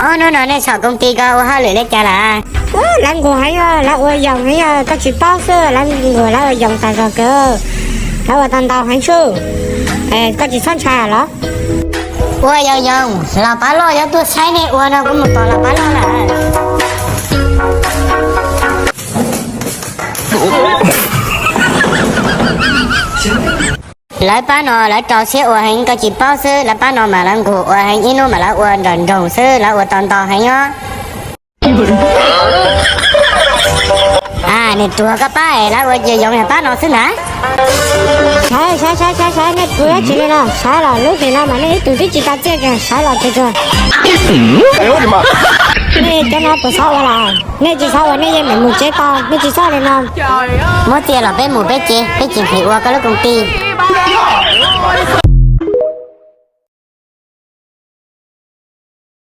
Hnub no nej txhom koom tij ko ua hauj lwm li cas lawm? Lawv nquag heev, lawv ua yoos heev, koj tsis paub xwb, lawv nquag lawv ua yoos tas zog kawg, lawv ua tau ntau heev xwb. Koj tsis txhob ntshai los? Ua yoos yoos los pab loj, yuav tuaj saib nej ua no kuv mus tos los pab loj lawm. Lawv pab no lawv rau siab ua heev, koj tsis paub xwb, lawv pab no mas lawv nquag ua heev, ib hnub mas lawv ua nrawm nroos xwb, lawv ua tau ntau heev os. Nws ruam koj pab es lawv ua yoos yog pab no xwb ntag. Saib saib saib saib saib, nej puas tsis li no, saib los lub hlis no mas nej ib tug twb tsis tau txiaj, saib los tsuag tsuag. Nej cov no puas xav ua lawm? Nej tsis xav ua nej yeej meem mus tsev tau, nej tsis txhob li no. Muab txiaj los peb mus peb tsev, peb tsis nqhis ua koj lub koom tij.